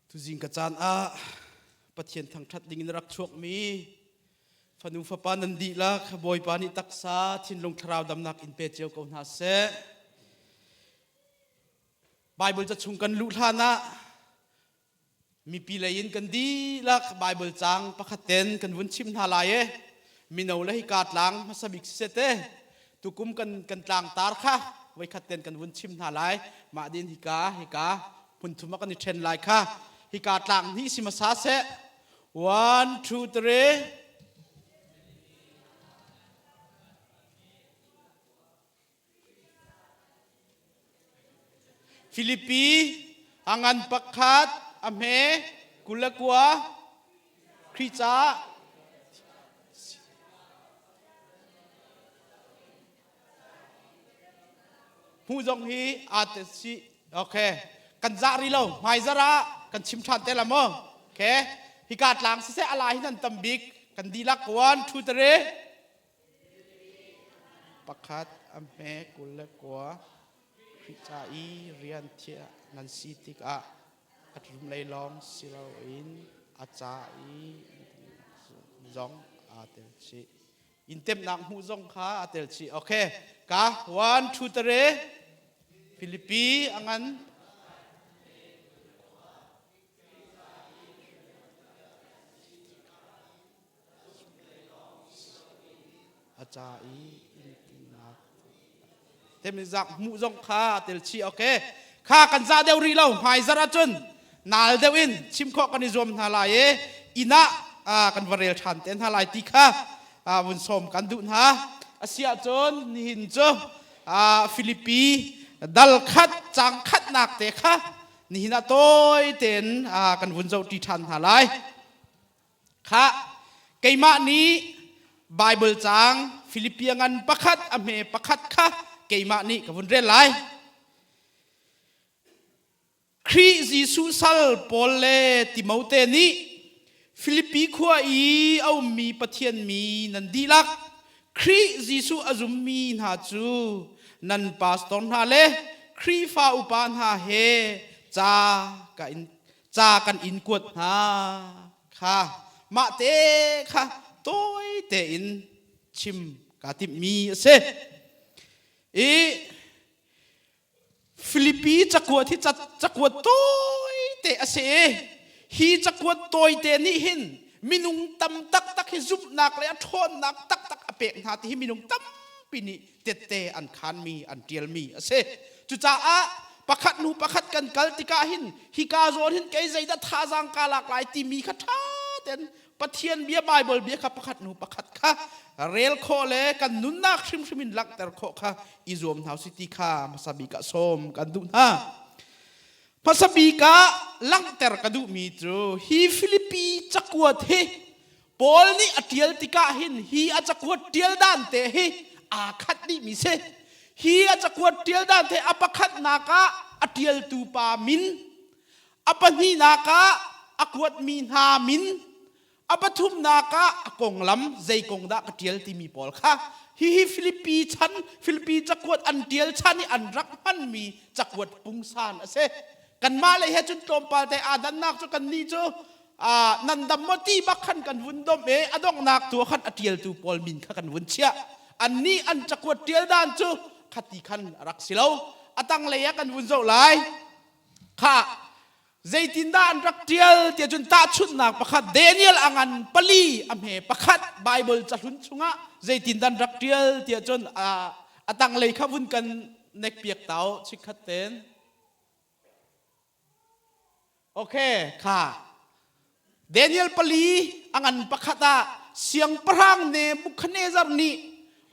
Tuzing ka caan ah Pathian thangṭhat ding in rak chuakmi fanu fapa nan dihlak Bawipa nih taksa thinlung thlarau damnak in pe cio ko hna seh. Bible ca chung kan luh hlan ah mipi lei in kan dihlak Bible caang pakhat ten kan vun chim hna lai e. Mino le hika tlang hmasa bik siseh te tukum kan kan tlang tar kha voikhat ten kan vun chim hna lai. Mah din hika hika phun thum ah kan i ṭhen lai kha hika tlang hnih si hmasa seh. One, two, three. Filipi a ngan pakhat a hme 29 Khrih caah hmuh zong hi aa tel si okay kan zah rih lo hmaizarh ah kan chim ṭhan te la maw okay hika tlang siseh a lai hin an tam bik kan dihlak one two three Pakhat a hme 29 Khrih ca i rian thiah nan si tikah a tlumlei lawng si loin a ca i zong aa tel chih. Inn temnak hmuh zong kha aa tel chih. Okay. Ka one two three Filipi a ngan A ca i inntinnak temizak hmuh zong kha tel chih okay kha kan za deuh rih lo hmaizarh ahcun nal deuh in chim khawh kan i zuam hna lai i inn ah kan va rel ṭhan te hna lai ti kha vun sawm kan duh hna a si ahcun nihin cu Filipi dal khat cang khatnak te kha nihin ah tawi tein kan vun zoh ṭi ṭhan hna lai. Khah, keimah nih Baibal caang Filipia ngan pakhat a hme pakhat kha keimah nih ka vun rel lai. Khrih Jesuh sal Paul le Timote nih Filipi khua i a ummi Pathian mi nan dihlak Khrih Jesuh a zummi hna cu nan pastor hna le Khrihfa upa hna he ca ka in ca kan in kuat hna kha mah te kha tawi tein chim kaa timhmi a si. I Filipi cakuat hi cakuat tawi te a si i hi cakuat tawi te nih hin minung tam taktak hi zumhnak le a ṭhawnnak taktak a pek hna ti hi minung tampi nih tette an khanmi an ṭialmi a si. Cucaah pakhat hnu pakhat kan kal tikah hin hika zawn hin kei zeidah thazaang kaa lak lai timi kha ṭha tein Pathian bia Baibal bia kha pakhat hnu pakhat kha rel khawh le kan nunnak hrimhrim in langhter khawh kha i zuam hna usih ti kha hmasa bik ah sawm kan duh hna. Hmasa bik ah langhter ka duhmi cu hi Filipi cakuat hi Paul nih a ṭial tikah hin hi a cakuat ṭial dan te hi aa khat dihmi si. Hi a cakuat ṭial dan te a pakhatnak ah a ṭialtu pa min, a pahnihnak ah a kuatmi hna min, a pathumnak ah a konglam zei kong dah ka ṭial timi pawl kha hihi Filipi chan Filipi cakuat an ṭial chan i an rak hmanmi cakuat pungsan a si. Kanmah lei he cun tlawmpal te aa dannak cu kannih cu nan dam maw ti bak khan kan vun domh i a donghnak tu khan a ṭialtu pawl min kha kan vun chiah annih an cakuat ṭial dan cu khati khan a rak si lo a tanglei ah kan vun zoh lai kha zeitindah an rak ṭial tiah cun tahchunhnak pakhat Daniel a ngan pali a hme pakhat Bible cahlun chungah zeitindah an rak ṭial tiah cun a tanglei kha vun kan nek piak tau chikkhat ten Okay, kha. Daniel pali a ngan pakhat ah siangpahrang Nebuchadnezzar nih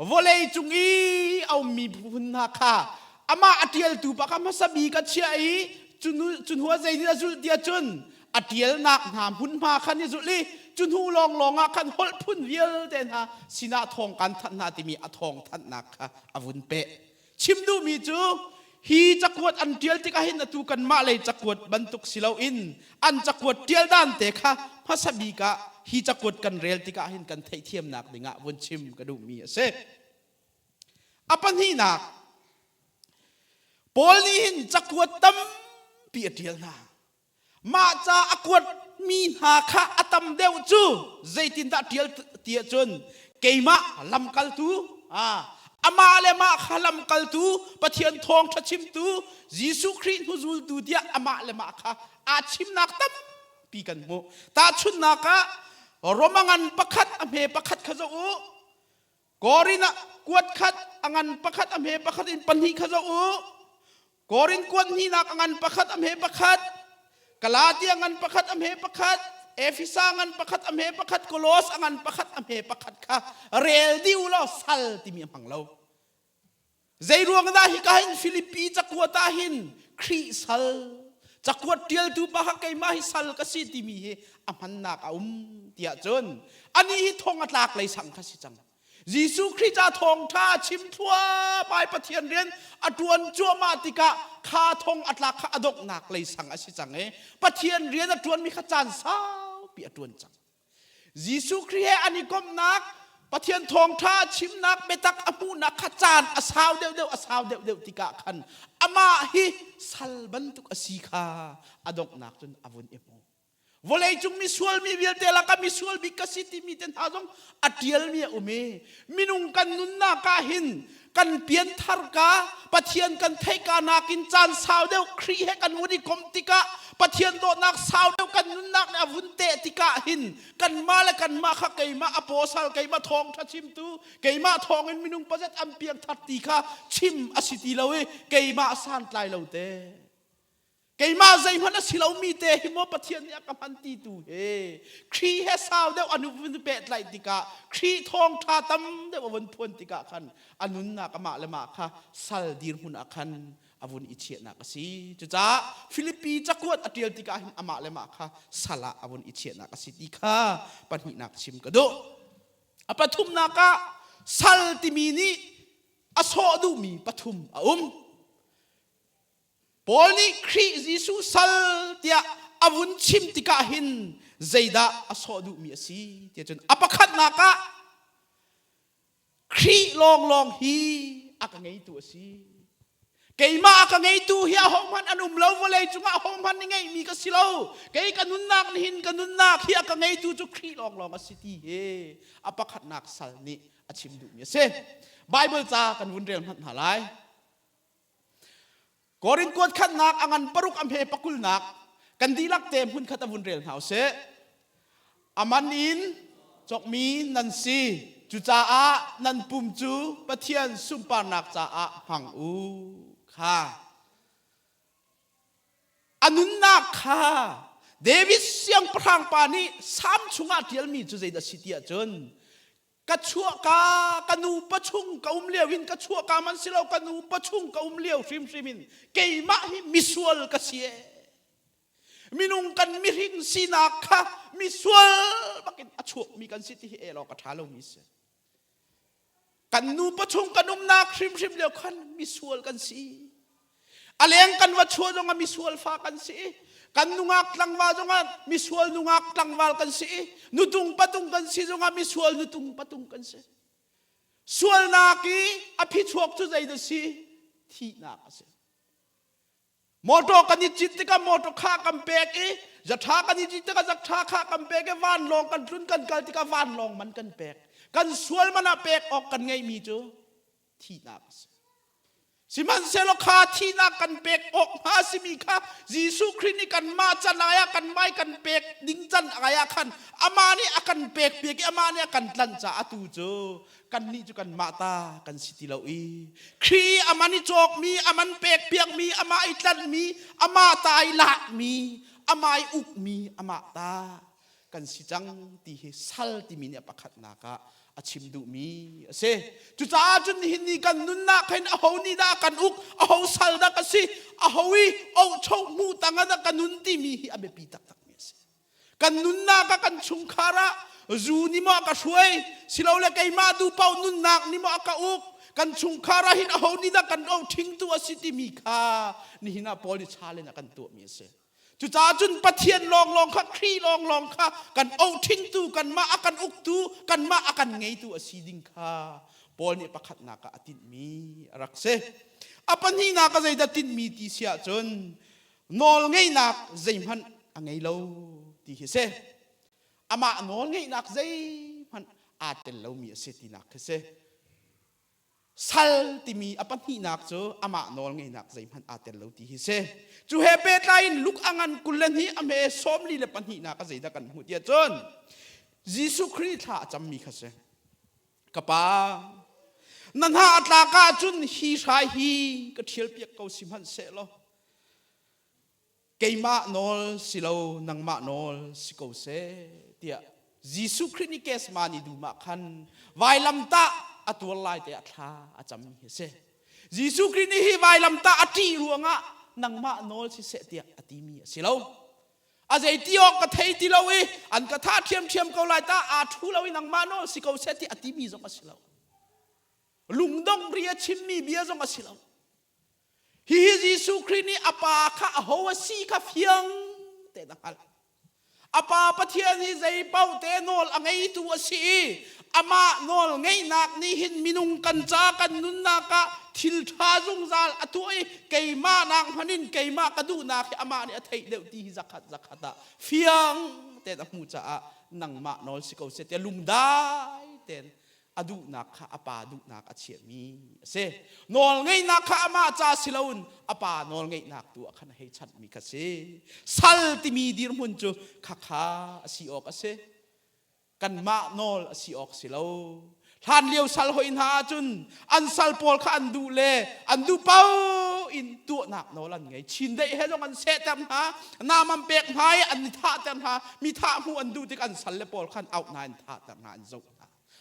vawlei cung i a ummi phun hna kha amah a ṭialtu pa kha hmasa bik a chiah i cu hnu ah zei nih a zulh tiah cun a ṭialnak hna hmunhma khan i zulh i cu hnu lawnglawng ah khan holh phun vialte hna sinah thawng kan thanh hna timi a thawng thanhnak kha a vun peh. Chim duhmi cu hi cakuat an ṭial tikah hin atu kanmah lei cakuat bantuk si loin an cakuat ṭial dan te kha hmasa bik ah hi cakuat kan rel tikah hin kan theihthiamnak dingah vun chim ka duhmi a si. A pahnihnak, Paul nih hin cakuat tampi a ṭial hna. Mah ca a kuatmi hna kha a tam deuh cu zeitindah ṭial ti ahcun keimah lamkaltu amah le mah kha lamkaltu Pathian thawngṭha chimtu Jesuh Khrih hnuzultu tiah amah le mah kha aa chimnak tampi kan hmuh. Tahchunhnak ah Roma ngan pakhat a hme pakhat kha zoh u. Korin ah kuat khat a ngan pakhat a hme pakhat in pahnih kha zoh u. Korin kuat hnihnak a ngan pakhat a hme pakhat, Galatia ngan pakhat a hme pakhat, Efesa ngan pakhat a hme pakhat, Kolos a ngan pakhat a hme pakhat kha rel dih u law sal timi a hmang lo. Zei ruang dah hika hin Filipi cakuat ah hin Khrih sal cakuat ṭialtu pa kha keimah hi sal ka si timi hi a hmannak a um tiah cun anih hi thong a tlak lei sang kha si cang. Jesuh Khrih ca thawngṭha a chim thluahmah i Pathian rian a ṭuan cuahmah tikah kha thong a tlak kha a donghnak lei sang a si cang i Pathian rian a ṭuanmi kha caan saupi a ṭuan cang. Jesuh Khrih he an i komhnak Pathian thawngṭha a chimnak biatak a hmuhnak kha caan a sau deuhdeuh a sau deuhdeuh tikah khan amah hi sal bantuk a si kha a donghnak cun a vun i hmu. Vawleicung misual mi vialte lakah misual bik ka si timi te hna zong a ṭialmi a um i minung kan nunnak ah hin kan pianthar ka Pathian kan theih ka nakin caan sau deuh Khrih he kan vun i komh tikah Pathian dawtnak sau deuh kan nunnak nih a vun teh tikah hin kanmah le kanmah kha keimah apostle keimah thawngṭha chimtu keimah thawngin minung pazat an piangthar ti kha chim a si ti lo i keimah santlai lo te Keimah zeihmanh a si lomi te hi maw Pathian nih a ka hman ti tu he Khrih he sau deuh an vun pehtlaih tikah Khrih thawngṭha tam deuh a vun phuan tikah khan a nunnak amah le mah kha sal dirhmun ah khan a vun i chiahnak a si. Cucaah Filipi cakuat a ṭial tikah hin amah le mah kha sal ah a vun i chiahnak a si ti kha pahnihnak chim ka duh. A pathumnak ah sal timi nih a sawh duhmi pathum a um. Paul nih Khrih Jesuh sal tiah a vun chim tikah hin zeidah a sawh duhmi a si tiah cun a pakhatnak ah Khrih lawnglawng hi a ka ngeitu a si. Keimah a ka ngeitu hi ahohmanh an um lo vawlei cungah ahohmanh nih ngeihmi ka si lo. Kei ka nunnak nihin ka nunnak hi a ka ngeitu cu Khrih lawnglawng a si ti hi a pakhatnak sal nih a chim duhmi a si. Bible ca kan vun rel hmanh hna lai. Korin kuat khatnak a ngan paruk a hme pakulnak kan dihlak te hmun khat a vun rel hna usih. Aman in cawkmi nan si. Cucaah nan pum cu Pathian sunparnak caah hmang u kha. A nunnak kha David siangpahrang pa nih Salm chungah ṭialmi cu zeidah si ti ahcun ka chuahka ka nu pachung ka um lio in ka chuahka man si lo ka nu pachung ka um lio hrimhrim in keimah hi misual ka si e minung kan mihring sinak kha misual bakin a chuakmi kan si ti hi el awk a ṭha lomi si kan nu pachung kan umnak hrimhrim lio khan misual kan si A leng kan va chuah zongah misual fa kan si. Kan nungak tlangval zongah misual nungak tlangval kan si. Nutung patung kan si zongah misual nutung patung kan si. Sualnak i a phichuak cu zeidah si? Thihnak a si. Motor kan i cit tikah motor kha kan pek i zatha kan i cit tikah zatha kha kan pek i vanlawng kan tlun kan kal tikah vanlawng man kan pek. Kan sual man ah pek awk kan ngeihmi cu thihnak a si. Sihmanhsehlaw kha thihnak kan pek awk hnga simi kha Jesuh Khrih nih kanmah can ai ah kan mai kan pek ding can ai ah khan amah nih a kan pek piak i amah nih a kan tlanh caah atu cu kannih cu kanmah ta kan si ti lo i Khrih aman i cawkmi aman pek piakmi amah i tlanhmi amah ta i lakmi amah i ukmi amah ta kan si cang ti hi sal timi nih a pakhatnak ah a chim duhmi a si. Cucaah cun nihin ni kan nunnak hin aho nih dah kan uk, aho sal dah ka si, aho i ohcho hmuh tang ah dah ka nun timi hi a biapi taktakmi a si. Kan nunnak ah kan chungkhar ah zu nih maw a ka hruai, silole keimah duh paoh nunnak nih maw a ka uk, kan chungkhar ah hin aho nih dah kan ohṭhingtu a si timi kha nihin ah Paul nih challenge a kan tuahmi a si. Cucaah cun Pathian lawnglawng kha Khrih lawnglawng kha kan ohṭhingtu kanmah a kan uktu kanmah a kan ngeitu a si ding kha Paul nih pakhatnak ah a tinhmi a rak si. A pahnihnak ah zeidah tinhmi ti si ahcun nawlngeihnak zeihmanh a ngei lo ti hi si. Amah nawl ngeihnak zeihmanh aa tel lomi a si tinak khi si. Sal timi a pahnihnak cu amah nawl ngeihnak zeihmanh aa tel lo ti hi si. Cu he pehtlai in Luke a ngan 22 a hme 42 a zeidah kan hmuh tiah cun Jesuh Khrih thla a cammi kha si. Ka pa, na hna a tlak ahcun hi hrai hi ka ṭhialpiak ko sihmanhsehlaw keimah nawl si lo nangmah nawl si ko seh tiah Jesuh Khrih nih Gethsemane dum ah khan vailamtah a tuar lai te ah thla a cam hi a si. Jesuh Khrih nih hi vailamtah a ṭih ruangah nangmah nawl si seh tiah a timi a si lo. A zei ti awk ka thei ti lo i an ka thah ṭhiamṭhiam ko lai ta aa ṭhu lo i nangmah nawl si ko seh tiah a timi zong a si lo. Lungdongh ri a chimmi bia zong a si lo. Hihi Jesuh Khrih nih a Pa kha aho a si kha fiang tein a hngalh. A Pa Pathian hi zei paoh te nawl a ngeitu a si i amah nawl ngeihnak nih hin minung kan ca kan nunnak ah thil ṭha zungzal a tuah i keimah nak hmanh in keimah ka duhnak hi amah nih a theih deuh ti hi zakhat zakhat ah fiang tein a hmuh caah nangmah nawl si ko seh tiah lungdai tein a duhnak kha a pa duhnak a chiahmi a si. Nawlngeihnak kha amah ca si loin a pa nawlngeihnak tu ah khan a hei chanhmi kha si. Sal timi dirhmun cu khakha a si awk a si. Kanmah nawl a si awk si lo. Hlan lio sal hoi hna ahcun an sal pawl kha an duh le an duh paoh in tuahnak nawl an ngei. Chindeih he zong an sehter hna, nam an pek hna i an i thahter hna. Mi thah hmuh an duh tik an sal le pawl khan auh hna in thahter hna an zoh hna.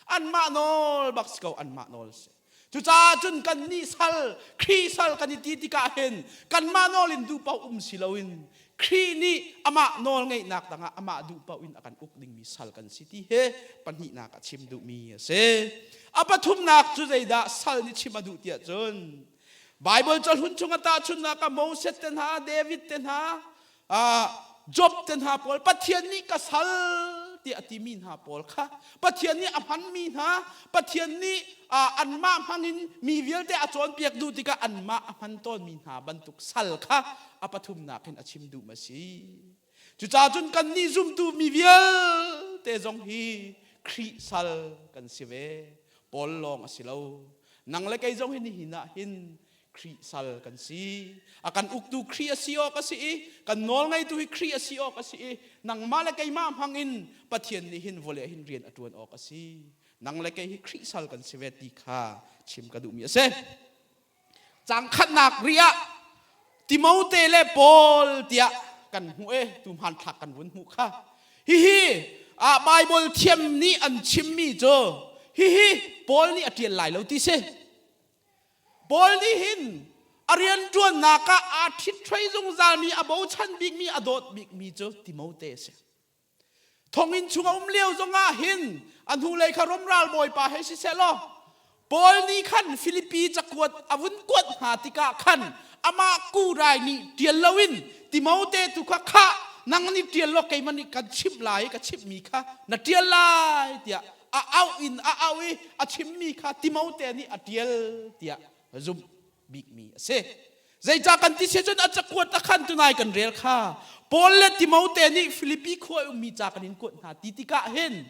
Anmah nawl bak si ko, anmah nawl si. Cucaah cun kannih sal, Khrih sal kan i ti tikah hin kanmah nawl in duh paoh um si loin Khrih nih amah nawl ngeihnak dangah amah duh paoh in a kan uk dingmi sal kan si ti he pahnihnak a chim duhmi a si. A pathumnak cu zeidah sal nih chim a duh tiah cun Bible cahlun chung a tahchunhnak ah Moses te hna, David te hna, Job te hna pawl Pathian nih ka sal tiah a timi hna pawl kha Pathian nih a hmanmi hna Pathian nih anmah hmangin mi vialte a cawnpiak duh tikah anmah a hman tawnmi hna bantuk sal kha a pathumnak hin a chim duh ma si. Cucaah cun kannih zumtu mi vialte zong hi Khrih sal kan si ve. Paul lawng a si lo. Nang le kei zong hi nihin ah hin Khrih sal kan si. A kan uktu Khrih a si awk a si i kan nawl ngeitu hi Khrih a si awk a si i nangmah le keimah hmang in Pathian nih hin vawlei hin rian a ṭuan awk a si. Nang le kei hi Khrih sal kan si ve ti kha chim ka duhmi a si. Caang khatnak ri ah Timote le Paul tiah kan hmuh e tu hmanthlak kan vun hmuh kha. Hihi ah Bible thiam nih an chimmi cu hihi Paul nih a ṭial lai lo ti si. Paul nih hin a rianṭuannak ah aa ṭhithrei zungzalmi, a bochan bikmi, a dawt bikmi cu Timote a si. Thonginn chung a um lio zongah hin a hnulei kha Rom ralbawipa hei si seh law Paul nih khan Filipi cakuat a vun kuat hna tikah khan amah kurai nih ṭial loin Timote tu kha khah nang nih ṭial law keimah nih kan chimh lai i ka chimhmi kha na ṭial lai tiah a auh in a auh i a chimmi kha Timote nih a ṭial tiah zumh bikmi a si. Zeicah kan ti si cun a cakuat a khan tunai kan rel kha Paul le Timote nih Filipi khua i ummi ca kan in kuat hna ti tikah hin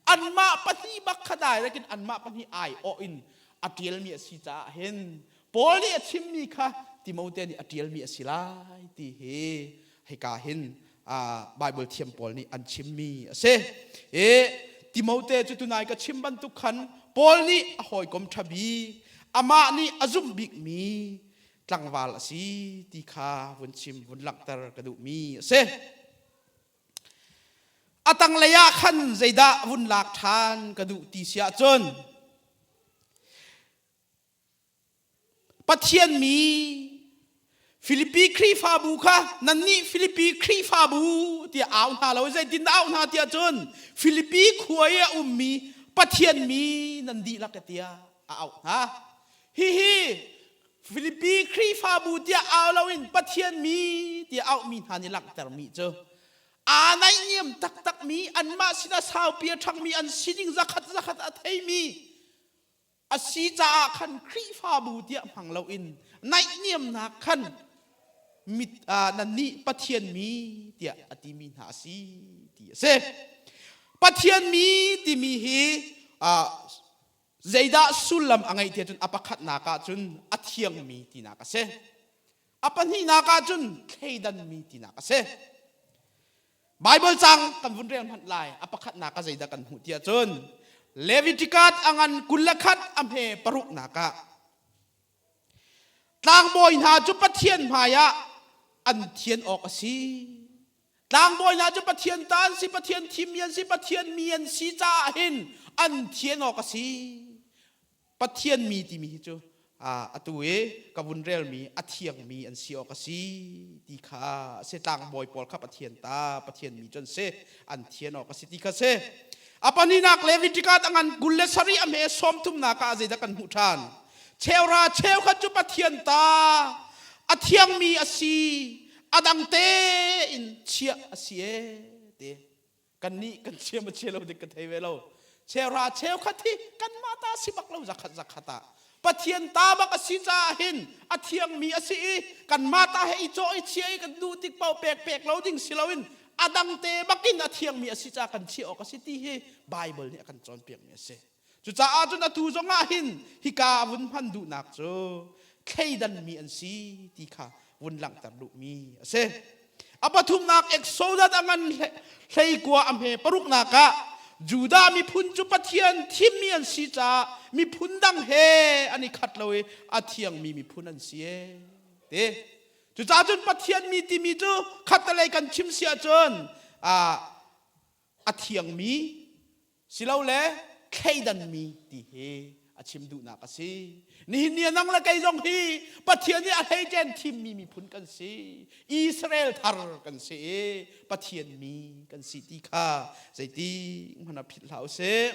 anmah pahnih bak kha direct in anmah pahnih ai awh in a ṭialmi a si caah hin Paul nih a chimmi kha Timote nih a ṭialmi a si lai ti hi hika hin Bible thiam pawl nih an chimmi a si. I Timote cu tunai ka chim bantuk khan Paul nih a hawikom ṭha bik, amah nih a zumh bikmi tlangval a si ti kha vun chim vun langhter ka duhmi a si. A tanglei ah khan zeidah vun lak ṭhan ka duh ti si ahcun Pathian mi Filipi Khrihfabu kha nannih Filipi Khrihfabu tiah au hna lo zeitin dah au hna tiah cun Filipi khua i a ummi Pathian mi nan dihlak tiah a auh hna. Hihi Filipi Khrihfabu tiah au loin Pathian mi tiah auhmi hna nih langhtermi cu aa naihniam taktakmi anmah sinah saupi a ṭhangmi an sining zakhat zakhat a theimi a si caah khan Khrihfabu tiah hmang loin naihniamnak khan mit nannih Pathian mi tiah a timi hna a si ti a si. Pathian mi timi hi zeidah sullam a ngeih tiah cun a pakhatnak ah cun a thiangmi tinak a si. A pahnihnak ah cun thleidanmi tinak a si. Baibal cang kan vun rel hmanh lai. A pakhatnak ah zeidah kan hmuh tiah cun Leviticus a ngan 21 a hme paruknak ah tlangbawi hna cu Pathian hmaiah an thian awk a si. Tlangbawi hna cu Pathian ta an si, Pathian thimmi an si, Pathian mi an si caah hin an thian awk a si. Pathian mi timi hi cu atu i ka vun relmi a thiangmi an si awk a si ti kha a si. Tlangbawi pawl kha Pathian ta, Pathian mi cu an si, an thian awk a si ti kha si. A pahnihnak Leviticus a ngan 27 a hme sawmthumnak ah zeidah kan hmuh ṭhan? Cheuhra cheukhat cu Pathian ta, a thiangmi a si, a dang tein chiah a si e ti. Kannih kan chia ma chia lo dik ka thei ve lo. Cheuhra cheukhat hi kanmah ta si bak lo zakhat zakhat ah. Pathian ta bak a si caah hin a thiangmi a si i kanmah ta he i cawh i chia i kan duh tik paoh pek pek lo ding si loin a dang te bakin a thiangmi a si caah kan chiah awk a si ti hi Bible nih a kan cawnpiakmi a si. Cucaah cun atu zongah hin hika a vun hman duhnak cu thleidanmi an si ti kha vun langhter duhmi a si. A pathumnak Exodus a ngan 19 a hme paruknak ah Judah miphun cu Pathian thimmi an si caah miphun dang he an i khat lo i a thiangmi miphun an si e ti. Cucaah cun Pathian mi timi cu khattelei kan chim si ahcun a thiangmi silole thleidanmi ti hi a chim duhnak a si. Nihin ni nang le kei zong hi Pathian nih a hleicen thimmi miphun kan si. Israel thar kan si i Pathian mi kan si ti kha zeiti hmanh ah philh hlah usih.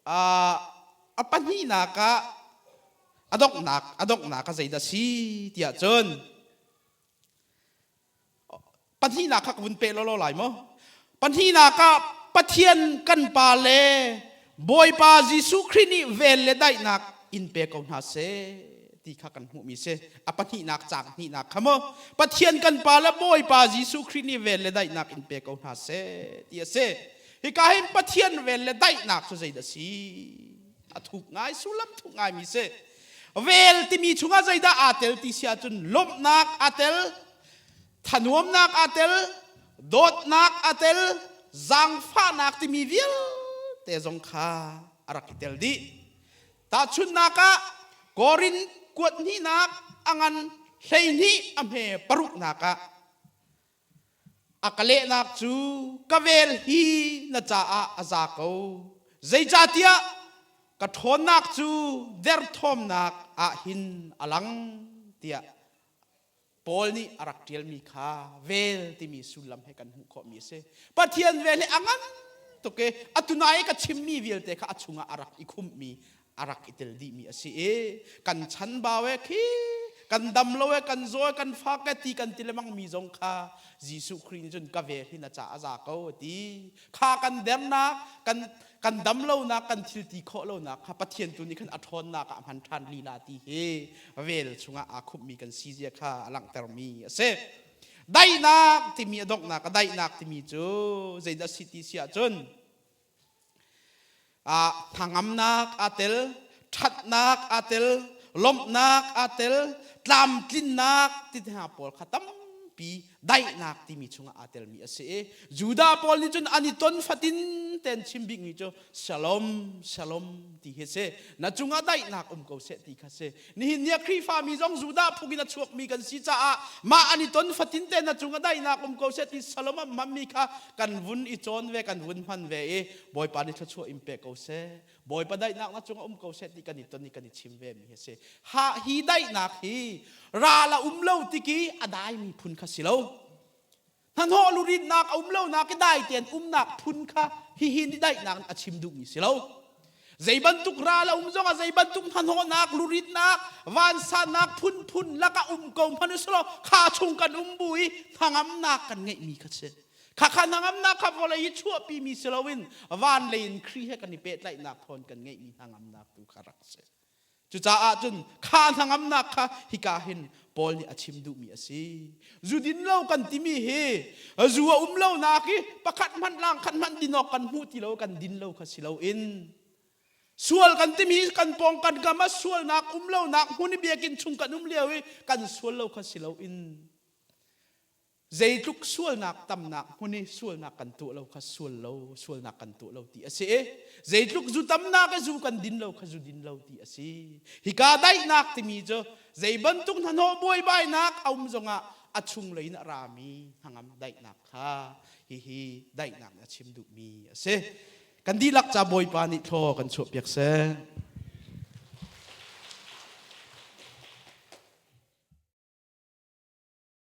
A pahnihnak ah a donghnak a donghnak ah zeidah si tiah cun Pahnihnak kha ka vun peh lawlaw lai maw? Pahnihnak ah Pathian kan Pa le Bawipa Jesuh Khrih nih vel le daihnak in pe ko hna seh ti kha kan hmuhmi si. A pahnihnak caang hnihnak kha maw? Pathian kan Pa le Bawipa Jesuh Khrih nih vel le daihnak in pe ko hna seh ti a si. Hika hin Pathian vel le daihnak cu zeidah si? A thuk ngai, sullam thuk ngaimi si. Vel timi chungah zeidah aa tel ti si ahcun lawmhnak aa tel, thanuamnak aa tel, dawtnak aa tel, zaangfahnak timi vialte zong kha a rak i tel dih. Tahchunhnak ah Korin kuat hnihnak a ngan 12 a hme paruknak ah a ka lehnak cu ka vel hi na caah a za ko. Zeicahtiah ka ṭhawnnak cu derthawmnak ah hin a lang tiah Paul nih a rak ṭialmi kha vel timi sullam he kan hmuh khawhmi a si. Pathian vel hi a ngan tuk i atu nai i ka chimmi vialte kha a chungah a rak i khumhmi, a rak i tel dihmi a si i kan chanbau e khi kan dam lo e kan zaw e kan fak e ti kan ti lemangmi zong kha Jesuh Khrih nih cun ka vel hi na ca a za ko a ti. Kha kan dernak, kan kan dam lonak kan thil ti khawh lonak kha Pathian tu nih khan a ṭhawnnak ah a hman ṭhan lila ti hi vel chungah aa khupmi kan si zia kha a langhtermi a si. Daihnak timi a donghnak a daihnak timi cu zeidah si ti si ahcun hnangamnak aa tel, ṭhatnak aa tel, lawmhnak aa tel, tlamtlinnak ti hna pawl kha tampi daihnak timi chungah aa telmi a si i Judah pawl nih cun an i ton fatin ten chim bikmi cu shalom shalom ti hi si na cungah daihnak um ko seh ti kha si nihin ni ah Khrihfami zong Judah phung in a chuakmi kan si caah mah an i ton fatin te na cungah daihnak um ko seh ti shalom a hmanmi kha kan vun i cawn ve kan vun hman ve i Bawipa nih thluachuah in pe ko seh Bawipa daihnak na cungah um ko seh ti kan i ton i kan i chim ve mi a si. Ha hi daihnak hi ral a um lo tiki a daimi phun kha si lo. Hnahnawh lurinnak a um lonak i dai tein umnak phun kha hihi ni daihnak a chim duhmi si lo. Zei bantuk ral a um zongah zei bantuk hnahnawhnak, luritnak, vansannak phunphun lakah um ko hmanh usilo kha chung kan um bu i hnangamnak kan ngeihmi kha si. Khakha hnangamnak kha vawlei hi chuahpimi si loin van lei in Khrih he kan i pehtlaihnak thawn kan ngeihmi hnangamnak tu kha rak si. Cucaah cun kha hnangamnak kha hika hin Paul nih a chim duhmi a si. Zu din lo kan timi hi zu a um lonak hi pakhat hmanh lang khat hmanh din awk kan hmuh ti lo kan din lo kha si loin sual kan timi kan pawng kan kam ah sualnak um lonak hmun i biakinn chung kan um lio i kan sual lo kha si loin zeitluk sualnak tamnak hmun i sualnak kan tuah lo kha sual lo sualnak kan tuah lo ti a si i zeitluk zu tamnak i zu kan din lo kha zu din lo ti a si. Hika daihnak timi cu zei bantuk hnahnawh buaibainak a um zongah a chunglei in a rami hnangam daihnak kha hihi daihnak nih a chim duhmi a si. Kan dihlak ca Bawipa nih thlaw kan chuahpiak seh.